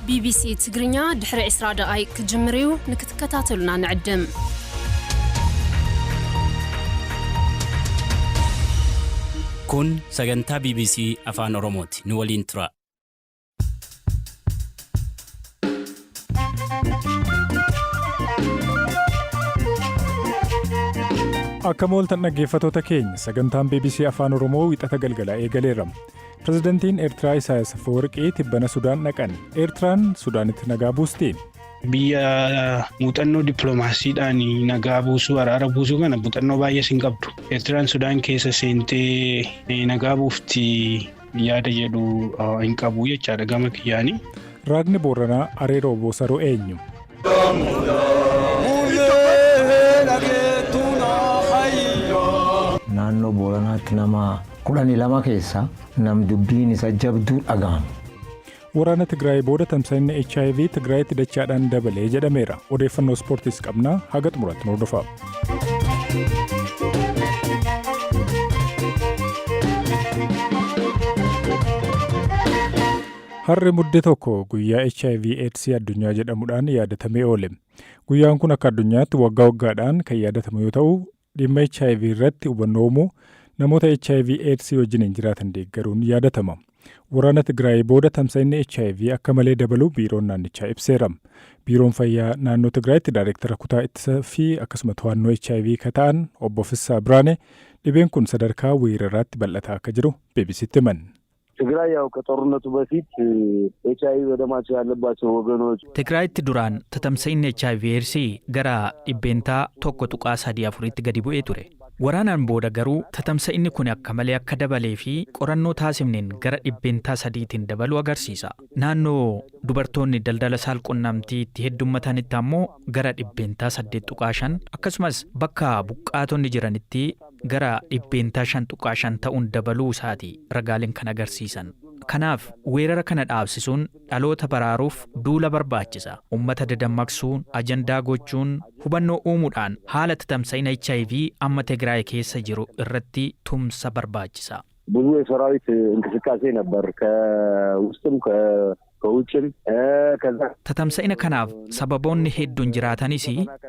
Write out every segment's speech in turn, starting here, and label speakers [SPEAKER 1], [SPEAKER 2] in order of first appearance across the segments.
[SPEAKER 1] ቢቢሲ ትግርኛ ድሕሪ 20 ደቓይቅ ክጅምር እዩ። ንክትከታተሉና ንዕድም።
[SPEAKER 2] Kun sagantaa BBC Afaan Oromooti. Nu waliin tura.
[SPEAKER 3] Akka mooltan dhaggeeffatoota keenya, sagantaan BBC Afaan Oromoo Wixata galgalaa eegaleera. Pirezidantiin Eertiraa Isaayyaas Afeworqii tibbana Sudaan dhaqan. Eertiraan Sudaanitti nagaa buusti?
[SPEAKER 4] Biyya muuxannoo dippiloomaasiidhaan nagaa buusuu, araara buusuu kana muuxannoo baay'ees hin qabdu. Eertiraan Sudaan keessa seentee nagaa buufti yaada jedhu hin qabu jechaadha gama kiyyaanii.
[SPEAKER 3] Raagni Booranaa Areeroo Boosaroo eenyu?
[SPEAKER 5] Naannoo Booranaatti nama 12 keessaa nam dubbiin isa jabduu dhaga'amu.
[SPEAKER 3] Waraana Tigraay booda tamsa'inni HIV Tigraayitti dachaadhaan dabalee jedhameera. Odeeffannoo ispoortiis qabnaa, haga xumuraatti nu hordofaa. Har'i Mudde 1 guyyaa HIV AIDS addunyaa jedhamuudhaan yaadatamee oole. Guyyaan kun akka addunyaatti waggaa waggaadhaan kan yaadatamu yoo ta'u, dhimma HIV irratti hubannoo uumuu, namoota HIV AIDS wajjiniin jiraatan deeggaruun yaadatama. Waraana Tigraay booda tamsa'inni HIV akka malee dabaluu biiroon naannichaa ibseera. Biiroon Fayyaa naannoo Tigraayitti daayireektara kutaa ittisa fi akkasuma to'annoo HIV ka ta'an obbo Fissaa Biraanee dhibeen kun sadarkaa weeraraatti bal'ataa akka jiru BBCtti himan.
[SPEAKER 6] ትግራይ ያው ከጦርነቱ በፊት ኤች አይቪ በደማቸው ያለባቸው ወገኖች
[SPEAKER 7] Tigraayitti duraan tatamsa'inni HIV AIDS gara 1.34tti gadi bu'ee ture. Waraanaan booda garuu tatamsa'inni kun akka malee akka dabalee fi qorannoo taasifneen gara 3%tiin dabaluu agarsiisa. Naannoo dubartoonni daldala saalqunnamtii itti heddummatanitti ammoo gara 8.5%, akkasumas bakka buqqaatonni jiranitti gara 5.5% ta'uun dabaluu isaati ragaaleen kan agarsiisan. Kanaaf weerara kana dhaabsisuun dhaloota baraaruuf duula barbaachisa. Uummata dadammaqsuun, ajandaa gochuun, hubannoo uumuudhaan haala tatamsa'ina HIV amma Tigraay keessa jiru irratti tumsa barbaachisa.
[SPEAKER 6] ብዙ የሰራዊት እንቅስቃሴ ነበር ከውስጥም ከውጭም ከዛ
[SPEAKER 7] Tatamsa'ina kanaaf sababoonni hedduun jiraatanis,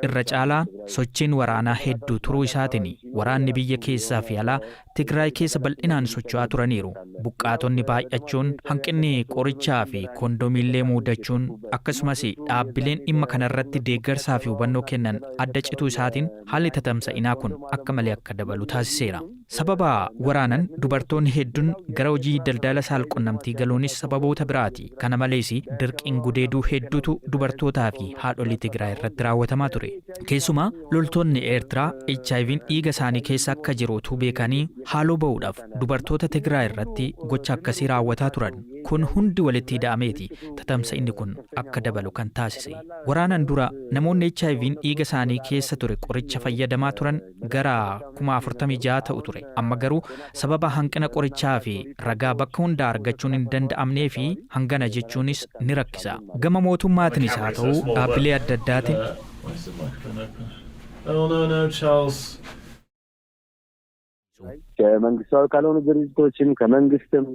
[SPEAKER 7] irra caalaa sochiin waraanaa hedduu turuu isaatiin waraanni biyya keessaa fi alaa Tigraay keessa bal'inaan socho'aa turaniiru. Buqqaatonni baay'achuun, hanqinni qorichaa fi kondomiillee muudachuun, akkasumas dhaabbileen dhimma kanarratti deeggarsaa fi hubannoo kennan adda cituu isaatiin haalli tatamsa'inaa kun akka malee akka dabalu taasiseera. Sababa waraanan dubartoonni hedduun gara hojii daldala saalqunnamtii galuunis sababoota biraati. Kana malees dirqiin gudeeduu hedduutu dubartootaa fi haadholii Tigraay irratti raawwatamaa ture. Keessumaa loltoonni Eertiraa HIV'n dhiiga isaanii keessa akka jiru utuu beekanii haaloo ba'uudhaaf dubartoota Tigraay irratti gocha akkasii raawwataa turan. Kun hundi walitti hidhaameeti tatamsa'inni kun akka dabalu kan taasise. Waraanan dura namoonni HIV'n dhiiga isaanii keessa ture qoricha fayyadamaa turan gara 46,000 ta'u ture. Amma garuu sababa hanqina qorichaa fi ragaa bakka hundaa argachuun hin danda'amnee fi hangana jechuunis ni rakkisa. Gama mootummaatiinis haa ta'u dhaabbilee adda addaatiin
[SPEAKER 8] Why is the microphone open? Oh no, Charles.
[SPEAKER 6] ከመንግስታዊ ካልሆኑ ድርጅቶችም ከመንግስትም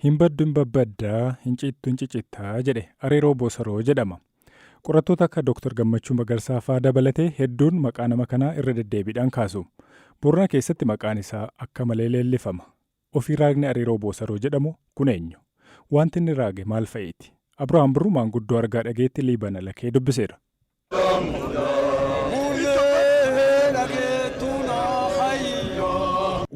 [SPEAKER 3] Hin baddu hin babbaddaa, hin cittu hin cicittaa jedhe Areeroo Boosaroo jedhama. Qorattoota akka Dr. Gammachuu Magarsaa fa'aa dabalatee hedduun maqaa nama kanaa irra deddeebiidhaan kaasu. Boorana keessatti maqaan isaa akka malee leellifama. Ofii raagni Areeroo Boosaroo jedhamu kun eenyu? Wanti inni raage maal fa'iiti? Abiraam Birruu maanguddoo argaa dhageetti Liibana Lakee dubbiseera.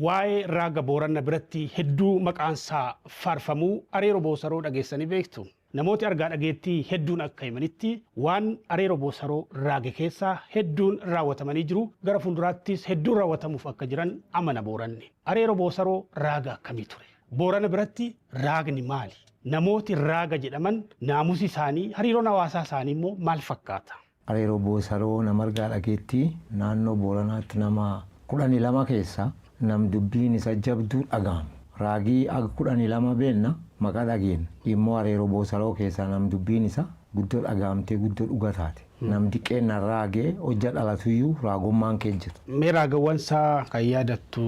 [SPEAKER 9] Waa'ee raaga Booranna biratti hedduu maqaansaa faarfamuu Areeroo Boosaroo dhageessanii beektu. Namooti argaa dhageettii hedduun akka himanitti, waan Areeroo Boosaroo raage keessaa hedduun raawwatamanii jiru. Gara fuulduraattis hedduun raawwatamuuf akka jiran amana Booranni. Areeroo Boosaroo raaga akkamii ture? Boorana biratti raagni maali? Namooti raaga jedhaman naamusi isaanii, hariiroon hawaasaa isaanii immoo maal fakkaata?
[SPEAKER 5] Areeroo Boosaroo nama argaa dhageettii naannoo Booranaatti nama 12 keessaa nam dubbiin isa jabduu dhaga'amu. Raagii aga 12 beenna, maqaa dhageenya. Immoo Areeroo Boosaroo keessaa nam dubbiin isa guddoo dhaga'amtee guddoo dhuga taate. Nam diqqeenna raagee hojja dhalatuyyuu raagummaan kee jirti.
[SPEAKER 9] Mee raagawwan isaa kan yaadattu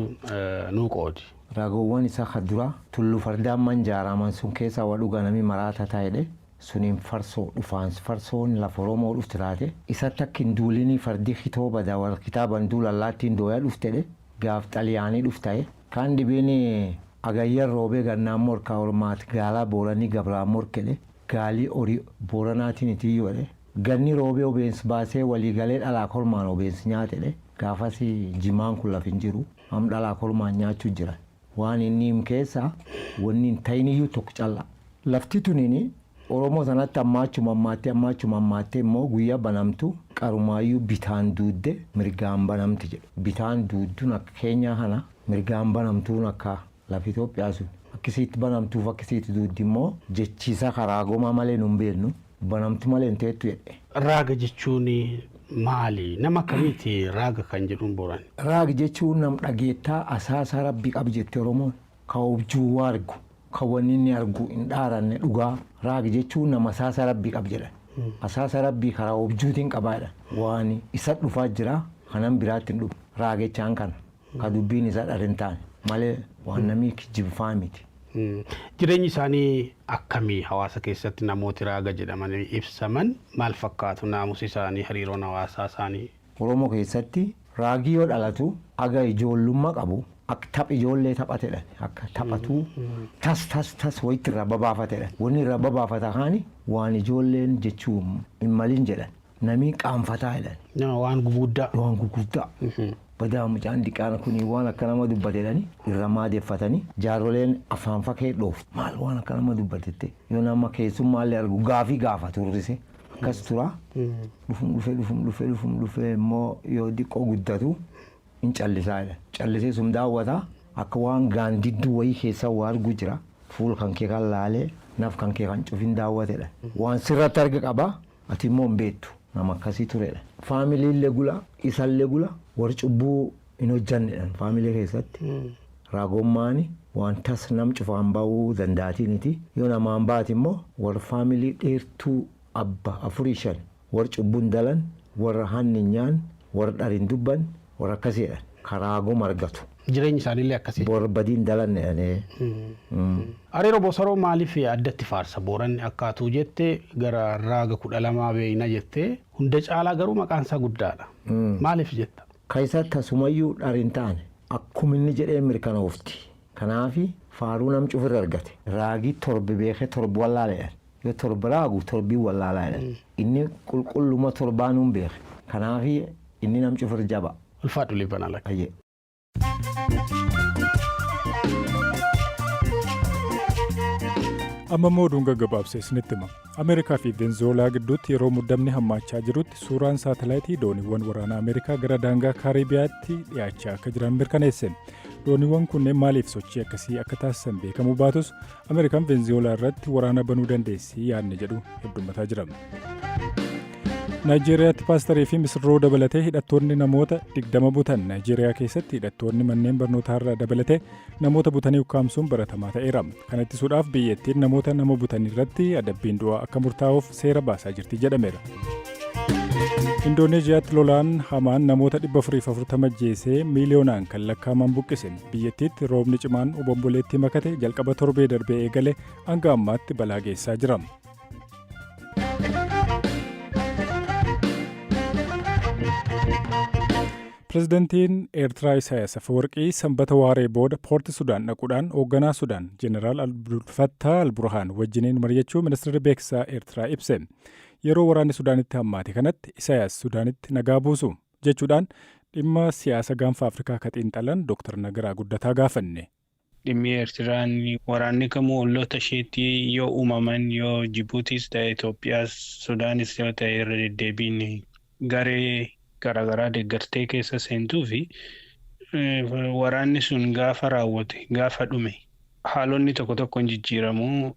[SPEAKER 9] nuu qoodi.
[SPEAKER 5] Raagoowwan isaa kan dura tullu fardaan manjaaraman sun keessaa waa dhugaa namni maraata ta'edhe. Suniin farsoo dhufaan farsoon lafa Oromoo dhufte taate isatti akka hin duulinii fardi kitoo badaa warra kitaaban duulallaattiin dooyaa dhuftedhe gaaf xaliyaanii dhufta'e. Kaan dhibiin agayyan roobee gannaan morkaa ormaati gaalaa booranii gabraan morkedhe gaalii horii booranaatiin itiyyuu ganni roobee obeensi baasee walii galee dhalaa kormaan obeensi nyaatedhe gaafas jimaan kun laf hin jiru am dhalaa kormaan nyaachuu jira waan inni him keessaa wanni hin ta'iniyyuu tokko calla lafti tuniini Oromoo sanatti ammaachuma ammaattee ammaachuma ammaattee immoo guyyaa banamtu qarumaayyuu bitaan duudde mirgaan banamti jedhu. Bitaan duudduun akka keenyaa kana mirgaan banamtuun akka lafa Itoophiyaa sun akkasitti banamtuuf akkasitti duuddi immoo jechiisa karaa gomaa malee nun beeknu banamtu malee hin teettu jedhe.
[SPEAKER 9] Raaga jechuun maali? Nama akkamiiti raaga kan jedhuun Booran?
[SPEAKER 5] Raaga jechuun nam dhageettaa asaasaa rabbii qabu jette Oromoon ka objuu waa argu. Kan wanni inni argu hin dhaaranne dhugaa raagi jechuun nama asaasa rabbii qab jedhan. Asaasa rabbii karaa objjuutiin qabaadha. Waan isa dhufaa jira kanan biraatti hin dhufu. Raagechaan kana ka dubbiin isaa dhar hin taane malee waan namni kijibfaa miti.
[SPEAKER 9] Jireenyi isaanii akkamii hawaasa keessatti namooti raaga jedhamanii ibsaman maal fakkaatu naamusi isaanii hariiroon hawaasaa isaanii?
[SPEAKER 5] Oromoo keessatti raagii yoo dhalatu aga ijoollummaa qabu akka tapha ijoollee taphatedha. Akka taphatu tas tas tas wayitti irraa babaafatedha. Wanni irraa babaafata kaani waan ijoolleen jechuun hin malin jedhan. Namni qaanfataa jedhan.
[SPEAKER 9] Nama waan guguddaa.
[SPEAKER 5] Waan guguddaa. Badaa mucaan diqaana kuni waan akka nama dubbatedhani irra maadeeffatanii jaarroleen afaan fakee dhooftu. Maal waan akka nama dubbatette yoo nama keessummaallee argu gaafii gaafatu turrise akkas tura. Dhufum dhufee dhufum dhufee dhufum dhufee immoo yoo diqqoo guddatu hin callisaa jedha. Callisee sun daawwata akka waan gaandidduu wayii keessa waa argu jira. Fuul kan kee kan laalee naf kan kee kan cufin daawwatedha. Waan sirratti arga qaba ati immoo hin beektu. Nama akkasii turedha. Faamiliillee gula isallee gula warri cubbuu hin hojjannedha faamilii keessatti. Raagommaani waan tas nam cufaan ba'uu danda'atiiniti. Yoo namaan baati immoo warra faamilii dheertuu abba 4 5 warra cubbuun dalan warra hanni nyaan warra dhariin dubban warra akkasiidha. Karaa goma argatu.
[SPEAKER 9] Jireenyi isaaniillee akkasii.
[SPEAKER 5] Warra badiin dalan jedhanii.
[SPEAKER 9] Areeroo Boosaroo maaliif addatti faarsa? Booranni akkaatuu jette gara raaga 12 beeyna jette hunda caalaa garuu maqaan isaa guddaadha. Maaliif jetta?
[SPEAKER 5] Kaisa tasumayyuu dhariin taane akkuma inni jedhee mirkanoofti. Kanaafi faaruu nam cufirra argate. Raagii torbi beekee torbi wallaaledha. Yoo torba raagu torbii wallaalaa jedhan. Inni qulqulluma torbaanuun beeke. Kanaafi inni nam cufirra jaba.
[SPEAKER 9] Ulfaadhu Liibanaa lakka.
[SPEAKER 5] Ayyee.
[SPEAKER 3] Amma immoo oduun gaggabaabsee isinitti hima. Ameerikaa fi Venezuelaa gidduutti yeroo muddamni hammaachaa jirutti suuraan saatalaayitii dooniiwwan waraanaa Ameerikaa gara daangaa Kaaribiyaatti dhiyaachaa akka jiran mirkaneesse. Dooniiwwan kunneen maaliif sochii akkasii akka taasisan beekamuu baatus Ameerikaan Venezuelaa irratti waraana banuu dandeessi yaadni jedhu heddummataa jira. Naayijeeriyaatti paastarii fi misirroo dabalatee hidhattoonni namoota 20 butan. Naayijeeriyaa keessatti hidhattoonni manneen barnootaarra dabalatee namoota butanii ukkaamsuun baratamaa ta'eera. Kana ittisuudhaaf biyyattiin namoota nama butan irratti adabbiin du'aa akka murtaa'uuf seera baasaa jirti jedhameera. Indooneeziyaatti lolaan hamaan namoota 440 ajjeesee miiliyoonaan kan lakkaa'aman buqqise. Biyyattiitti roobni cimaan obomboleetti makate jalqaba torbee darbee eegale hanga ammaatti balaa geessaa jira. Pireezidantiin Eertiraa Isaayyaas Afeworqii sanbata waaree booda poorti Sudaan dhaquudhaan hoogganaa Sudaan Jeneraal Abdulfattaa Alburhaan wajjiniin mari'achuu ministeerri beeksisaa Eertiraa ibse. Yeroo waraanni Sudaanitti hammaate kanatti Isaayyaas Sudaanitti nagaa buusu jechuudhaan dhimma siyaasa gaanfa Afrikaa ka xiinxalan Dr. Nagaraa Guddataa gaafanne.
[SPEAKER 4] Dhimmi Eertiraan waraanni kamuu olloota isheetti yoo uumaman yoo Jibuutis ta'e Itoophiyaas Sudaanis yoo ta'e irra deddeebiin garee garaagaraa deeggartee keessa seentuu fi waraanni sun gaafa raawwate gaafa dhume haalonni tokko tokko hin jijjiiramu.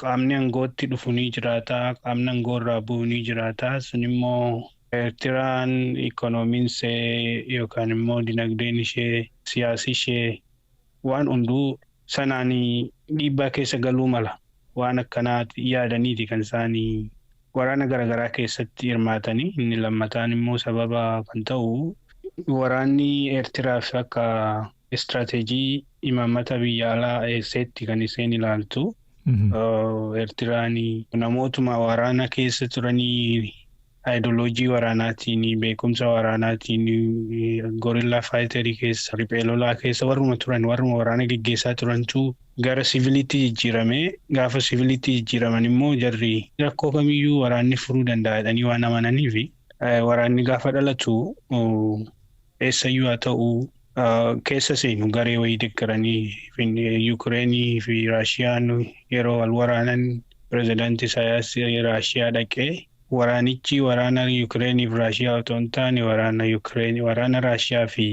[SPEAKER 4] Qaamni aangootti dhufu ni jiraata, qaamni aangoo irraa bu'u ni jiraata. Sun immoo Eertiraan ikoonomiin ishee yookaan immoo dinagdeen ishee siyaasi ishee waan hunduu sanaan dhiibbaa keessa galuu mala. Waan akkanaa yaadaniiti kan isaanii waraana garaagaraa keessatti hirmaatanii. Inni lammataan immoo sababa kan ta'u waraanni Eertiraaf akka Istiraateejii imaammata biyya alaa eesseetti kan isheen ilaaltu. Eertiraan namootuma waraana keessa turanii aayidoloojii waraanaatiin, beekumsa waraanaatiin, gorilla fighter keessa, riphee lolaa keessa warruma turan, warruma waraana geggeessaa turantu gara siviiliitti jijjiirame. Gaafa siviiliitti jijjiiraman immoo jarri rakkoo kamiyyuu waraanni furuu danda'a jedhanii waan amananiif, waraanni gaafa dhalatu eessayyuu haa ta'u keessa seenu, garee wayii deeggaranii. Yuukireenii fi Raashiyaan yeroo wal waraanan, pirezidaantii Isaayyaas Raashiyaa dhaqee, waraanichi waraana Yuukireenii fi Raashiyaa otoo hin taane waraana Yuukireenii, waraana Raashiyaa fi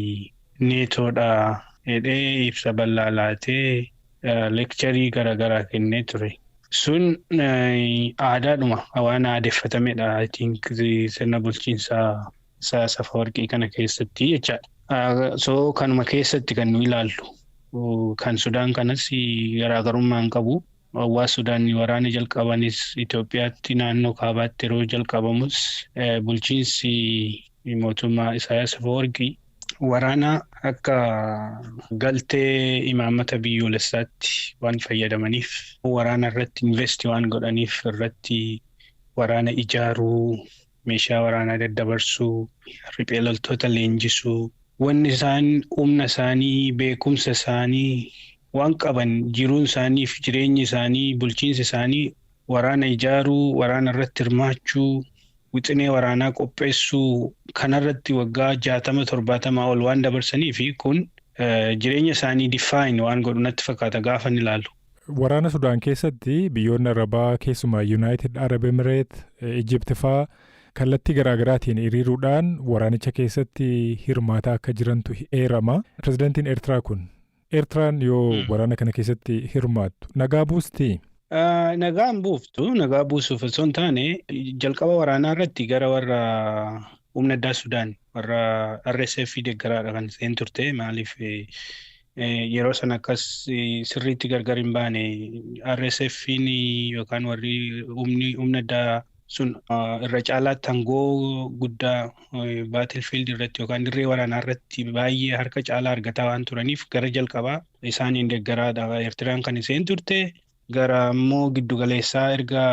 [SPEAKER 4] Neetoodha jedhee ibsa bal'aa laatee, lecture garaagaraa kennee ture. Sun aadaadhuma waan aadeffatamedha. I think sirna bulchiinsaa Isaayyaas Afawarqii kana keessatti jechaadha. So kanuma keessatti kan nu ilaallu. Kan Sudaan kanas garaagarummaa hin qabu. Hawaasa Sudaan waraana jalqabanis, Itoophiyaatti naannoo kaabaatti yeroo jalqabamus, bulchiinsi mootummaa Isaayyaas Afawarqii waraana akka galtee imaammata biyyoolessaatti waan fayyadamaniif, waraana irratti invest waan godhaniif, irratti waraana ijaaruu, meeshaa waraanaa daddabarsuu, riphee loltoota leenjisuu, wanni isaan humna isaanii, beekumsa isaanii waan qaban, jiruun isaanii fi jireenyi isaanii, bulchiinsi isaanii waraana ijaaruu, waraana irratti hirmaachuu, wixinee waraanaa qopheessuu kanarratti waggaa 60, 70 ol waan dabarsanii fi kun jireenya isaanii define waan godhu natti fakkaata gaafa ni ilaalu.
[SPEAKER 3] Waraana Sudaan keessatti biyyoonni Arabaa, keessumaa United Arab Emirates, Egypt fa'aa kallattii garaagaraatiin hiriiruudhaan waraanicha keessatti hirmaataa akka jirantu eerama. Pirezidaantiin Eertiraa kun, Eertiraan yoo waraana kana keessatti hirmaattu nagaa buustii?
[SPEAKER 4] Nagaan buuftu. Nagaa buusuuf osoo hin taane, jalqaba waraanaa irratti gara warra humna addaa Sudaan, warra RSF deeggaraadha kan isheen turte. Maaliif, yeroo sana akkas sirriitti gargar hin baane. RSF yookaan warri humni humna addaa sun irra caalaatti aangoo guddaa battlefield irratti yookaan dirree waraanaa irratti baay'ee harka caalaa argataa waan turaniif, gara jalqabaa isaaniin deeggaraadha Eertiraan kan isheen turte. Gara immoo giddugaleessaa erga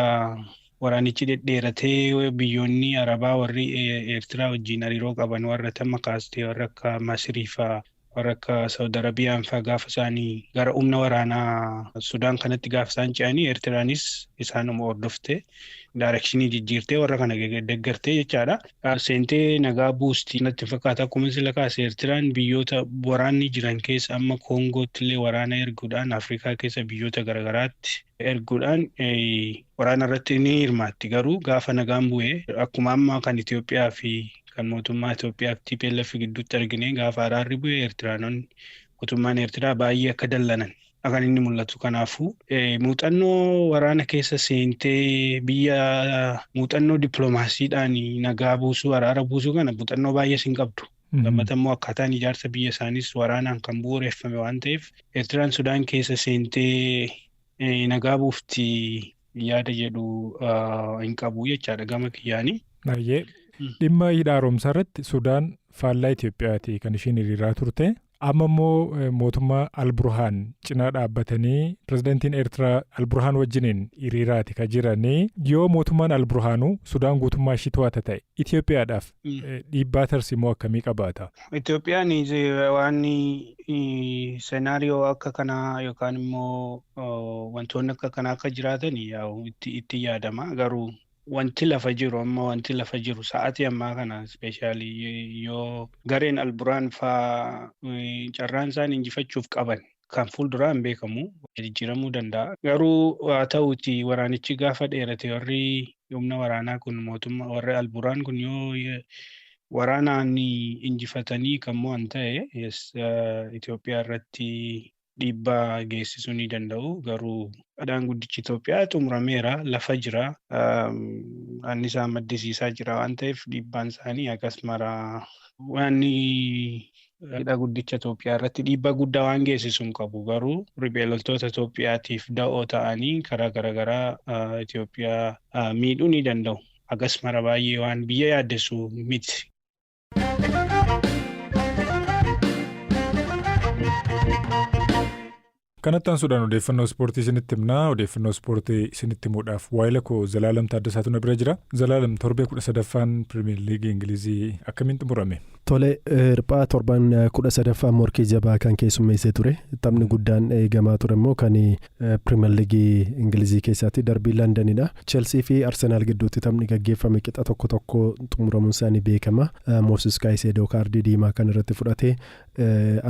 [SPEAKER 4] waraanichi dhedheeratee, biyyoonni Arabaa warri Eertiraa wajjin hariiroo qaban, warra tamma kaastee, warra akka Masirii fa'aa, warra akka Saawud Arabiyaan fa'aa, gaafa isaanii gara humna waraanaa Sudaan kanatti gaafa isaan ce'anii, Eertiraanis isaanuma hordofte, direction jijjiirtee warra kana deeggartee jechaadha. Seentee nagaa buustii natti fakkaata. Akkuma sila kaase, Eertiraan biyyoota waraanni jiran keessa, amma Koongootti illee waraana erguudhaan, Afrikaa keessa biyyoota garaagaraatti erguudhaan waraana irratti ni hirmaatti. Garuu gaafa nagaan bu'ee, akkuma amma kan Itoophiyaa fi kan mootummaa Itoophiyaa fi TPLF gidduutti argine, gaafa araarri bu'ee Eertiraanonni mootummaan Eertiraa baay'ee akka dallanan kan inni mul'atu. Kanaafuu muuxannoo waraana keessa seentee biyya muuxannoo dippiloomaasiidhaan nagaa buusuu, araara buusuu kana muuxannoo baay'ee hin qabdu. Lammata immoo akkaataan ijaarsa biyya isaanis waraanaan kan bu'uureffame waan ta'eef, Eertiraan Sudaan keessa seentee nagaa buufti yaada jedhu hin qabu jechaadha gama kiyyaanii.
[SPEAKER 3] Baay'ee dhimma hidha haaromsaa irratti Sudaan faallaa Itoophiyaati kan isheen hiriiraa turte. Amma immoo mootummaa Alburhaan cinaa dhaabbatanii, pirezidaantiin Eertiraa Alburhaan wajjiniin hiriiraati kan jiranii. Yoo mootummaan Alburhaanuu Sudaan guutummaa ishii to'ata ta'e, Itoophiyaadhaaf dhiibbaa tarsiimoo akkamii qabaata?
[SPEAKER 4] Itoophiyaan waan scenario akka kanaa yookaan immoo wantoonni akka kanaa akka jiraatan itti yaadama. Garuu wanti lafa jiru amma, wanti lafa jiru sa'aatii ammaa kana, especially yoo gareen Alburaan faa carraan isaan injifachuuf qaban kan fuulduraa hin beekamu, jijjiiramuu danda'a. Garuu haa ta'uuti, waraanichi gaafa dheerate, warri humna waraanaa kun, mootummaa warri Alburaan kun yoo waraanaan injifatanii kan mo'an ta'e, Itoophiyaa irratti dhiibbaa geessisuu ni danda'u. Garuu hidhaan guddichi Itoophiyaa xumurameera, lafa jira, annisaa maddisiisaa jira waan ta'eef, dhiibbaan isaanii akkas mara waan hidha guddicha Itoophiyaa irratti dhiibbaa guddaa waan geessisu hin qabu. Garuu riphee loltoota Itoophiyaatiif da'oo ta'anii karaa garaagaraa Itoophiyaa miidhuu ni danda'u. Akkas mara baay'ee waan biyya yaaddessu miti.
[SPEAKER 3] Kanatti aansuudhaan odeeffannoo ispoortii isinitti himnaa. Odeeffannoo ispoortii isinitti himuudhaaf waayila koo Zalaalam Taaddasaatu na bira jira. Zalaalam, torbee 13ffaan Pirimeer Liigii Ingilizii akkamiin xumurame?
[SPEAKER 10] Tole hirphaa, torban 13ffaan morkii jabaa kan keessummeessee ture. Taphni guddaan eegamaa ture immoo kan Pirimeer Liigii Ingilizii keessaatti darbii Landanidha. Chelsea fi Arsenaal gidduutti taphni gaggeeffame qixa 1-1 xumuramuun isaanii beekama. Mooses Kaayiseedoo kaardii diimaa kan irratti fudhate,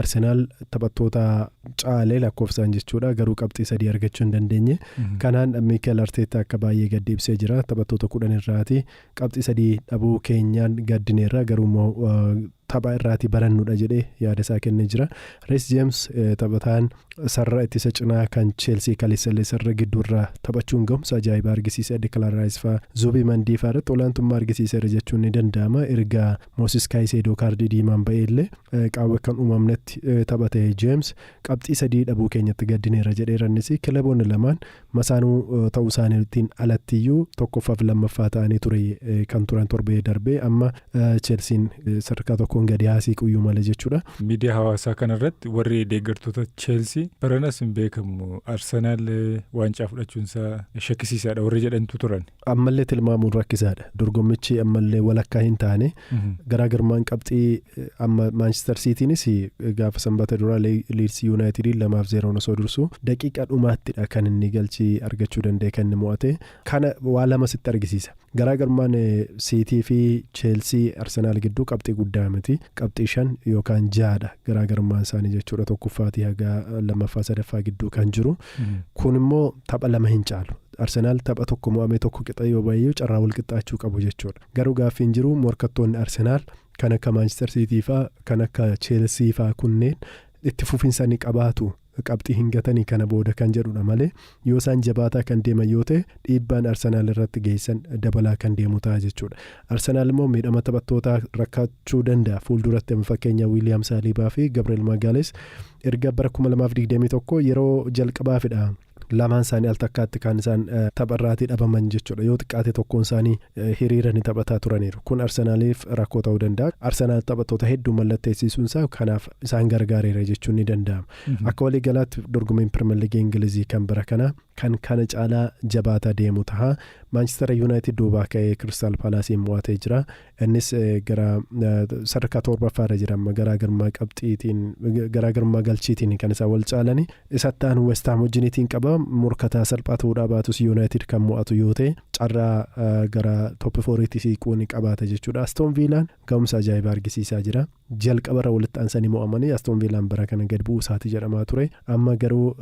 [SPEAKER 10] Arsenaal taphattoota caalee lakkoofsaan jechuudha, garuu qabxii 3 argachuu hin dandeenye. Kanaan Mikel Arteeta akka baay'ee gaddi ibsee jira. Taphattoota 10 irraati qabxii 3 dhabuu keenyaan gaddineerra, garuu immoo tapha irraatii barannudha jedhee yaada isaa kennee jira. Rees James, taphataan sarara ittisa cinaa kan Chelsea, kaleessallee sarara gidduurraa taphachuun gahumsa ajaa'ibaa argisiisee, Declan Rice fa'aa, Zubi Mandii fa'aa irratti olaantummaa argisiiseera jechuun ni danda'ama. Erga Mooses Kaayiseedoo kaardii diimaan ba'e illee qaawwa kan uumamnetti taphate James, qabxii 3 dhabuu keenyatti gaddineera jedheera. Innis kilaboonni lamaan masaanuu ta'uu isaaniitiin alattiyyuu tokkoffaaf lammaffaa ta'anii ture kan turan torbee darbee. Amma Chelsiin sadarkaa tokkoon gadi haasii quyyuu malee jechuudha.
[SPEAKER 3] Miidiyaa hawaasaa kanarratti warri deeggartoota Cheelsii baranas hin beekamu, Arsenaal waancaa fudhachuunsaa shakkisiisaadha warri jedhantu turan.
[SPEAKER 10] Ammallee tilmaamuun rakkisaadha. Dorgommichi ammallee walakkaa hin taane. Garaagarummaan qabxii amma Maanchister Siitiinis gaafa sanbata duraa Liids Yuunaayitidii 2-0n osoo dursu daqiiqaa dhumaattidha kan inni galchii argachuu danda'e kan inni mo'ate. Kana waa lama sitti argisiisa. Garaagarummaan Siitii fi Cheelsii, Arsenaal gidduu qabxii guddaa miti. Qabxii 5 yookaan 6dha garaagarummaan isaanii jechuudha, tokkoffaatii haga lammaffaa sadaffaa gidduu kan jiru. Kun immoo tapha 2 hin caalu. Arsenaal tapha tokko mo'amee tokko qixa yoo baay'ee carraa wal qixxaachuu qabu jechuudha. Garuu gaaffiin jiru, morkattoonni Arsenaal kan akka Maanchister Siitii fa'aa, kan akka Cheelsii fa'aa kunneen itti fufinsa ni qabaatu, qabxii hin gatanii kana booda kan jedhudha malee, yoo isaan jabaataa kan deeman yoo ta'e dhiibbaan Arsenaal irratti geessan dabalaa kan deemu ta'a jechuudha. Arsenaal immoo miidhama taphattootaa rakkachuu danda'a fuulduratti. Fakkeenya Wiiliyaam Saaliibaa fi Gabriel Magaales erga bara 2021 yeroo jalqabaafidha lamaan isaanii al takkaatti kan isaan tapharraatii dhabaman jechuudha. Yoo xiqqaate tokkoon isaanii hiriiranii taphataa turaniiru. Kun Arsenaaliif rakkoo ta'uu danda'a. Arsenaal taphattoota hedduu mallatteessisuun isaa kanaaf isaan gargaareera jechuun ni danda'ama. Akka waliigalaatti dorgommiin Pirimeer Liigii Ingilizii kan bara kana kan kana caalaa jabaataa deemu ta'a. Maanchister Yuunaayitid duubaa ka'ee Kiristaal Paalaasiin mo'atee jira. Innis gara sadarkaa torbaffaarra jira amma, garaagarummaa qabxiitiin, garaagarummaa galchiitiin kan isaan wal caalani. Isatti aanu West Ham wajjiniitiin qaba. Morkataa salphaa ta'uudhaa baatus, Yuunaayitid kan mo'atu yoo ta'e carraa gara top fouriitti siiquu ni qabaata jechuudha. Aston Viilaan ga'umsa ajaa'ibaa argisiisaa jira. Jalqabarra walitti aansanii mo'amanii Aston Viilaan bara kana gad bu'uu isaati jedhamaa ture. Amma garuu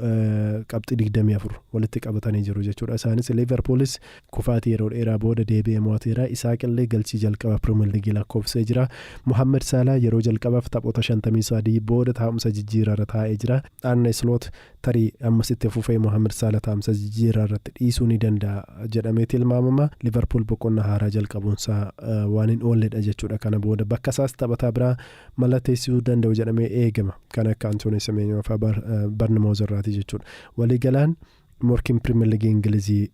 [SPEAKER 10] qabxii 24 walitti qabatanii jiru jechuudha. Isaanis Liverpoolis kufaatii yeroo dheeraa booda deebi'ee mo'ateera. Isaaq illee galchii jalqaba Pirimeer Liigii lakkoofsee jira. Mohaammed Saalaa yeroo jalqabaaf taphoota 53 booda taa'umsa jijjiirarra taa'ee jira. Arne Sloot tarii ammas itti fufee Mohaammed Saalaa taa'umsa jijjiirraa irratti dhiisuu ni danda'a jedhamee tilmaamama. Liverpool boqonnaa haaraa jalqabuunsaa waan hin oolledha jechuudha. Kana booda bakka isaas taphataa biraa mallatteessisuu danda'u jedhamee eegama. Kan akka Antoonii Semeenyoo fa'aa Barnimoos irraati jechuudha. Waliigalaan morkiin Pirimeer Liigii Ingilizii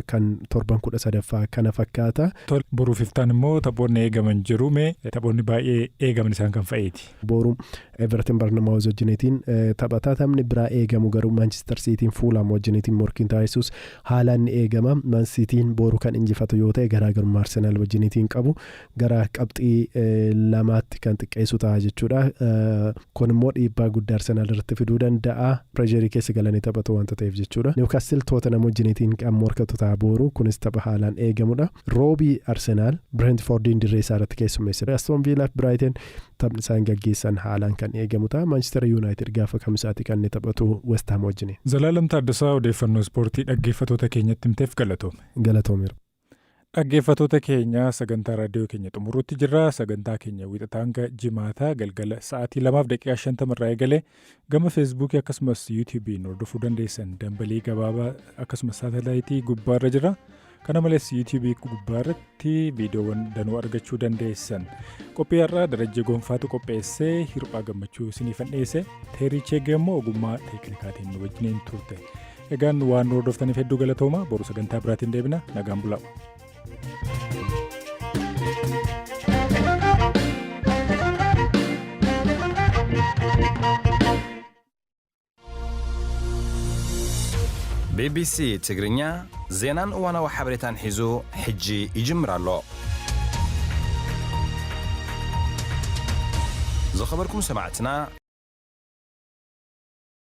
[SPEAKER 10] kan torban 13ffaa kana fakkaata.
[SPEAKER 3] Boruuf iftaan immoo taphoonni eegaman jiru. Mee taphoonni baay'ee eegaman isaan kan fa'eeti?
[SPEAKER 10] Boru Everton Barnamaawuz wajjiniitiin taphataa. Taphni biraa eegamu garuu Maanchister Siitiin Fuulaam wajjiniitiin morkiin taasisus haalaan ni eegama. Maan Siitiin boru kan injifatu yoo ta'e garaagarummaa Arsenaal wajjiniitiin qabu gara qabxii 2tti kan xiqqeessu ta'a jechuudha. Kun immoo dhiibbaa guddaa Arsenaal irratti fiduu danda'a. Pressureii keessa galanii taphatu waanta ta'eef jechuudha. Niwkaastil Tootanam wajjiniitiin kan morkatu ta'a boru. Kunis tapha haalaan eegamudha. Roobii Arsenaal Brentfordiin dirree isaa irratti keessummeessa. Aston Villaa fi Biraayiteen taphni isaan gaggeessan haalaan kan eegamu ta'a. Maanchister Yuunaayitid gaafa kamisaati kan inni taphatu West Ham wajjiniin.
[SPEAKER 3] Zalaalam Taaddasaa, odeeffannoo ispoortii dhaggeeffatoota keenyatti himteef galatoome.
[SPEAKER 10] Galatoomeera.
[SPEAKER 3] Dhaggeeffatoota keenya, sagantaa raadiyoo keenya xumuruutti jirra. Sagantaa keenya wixataa hanga jimaataa galgala sa'aatii 2:50 irraa eegalee gama Feesbuukii akkasumas Yuutuubiin hordofuu dandeessan. Dambalii gabaabaa akkasumas saatalaayitii gubbaarra jira. Kana malees Yuutuubii gubbaarratti viidiyoowwan danuu argachuu dandeessan. Qophii har'aa Darajjee Gonfaatu qopheessee, Hirphaa Gammachuu isiniifan dhiyeesse. Teerii Cheegee immoo ogummaa teeknikaatiin nu wajjiniin turte. Egaan waan nu hordoftaniif hedduu galatooma. Boru sagantaa biraatiin deebina. Nagaan bulaa.
[SPEAKER 11] ቢቢሲ ትግርኛ ዜናን እዋናዊ ሓበሬታን ሒዙ ሕጂ ይጅምር ኣሎ። ዝኸበርኩም ሰማዕትና።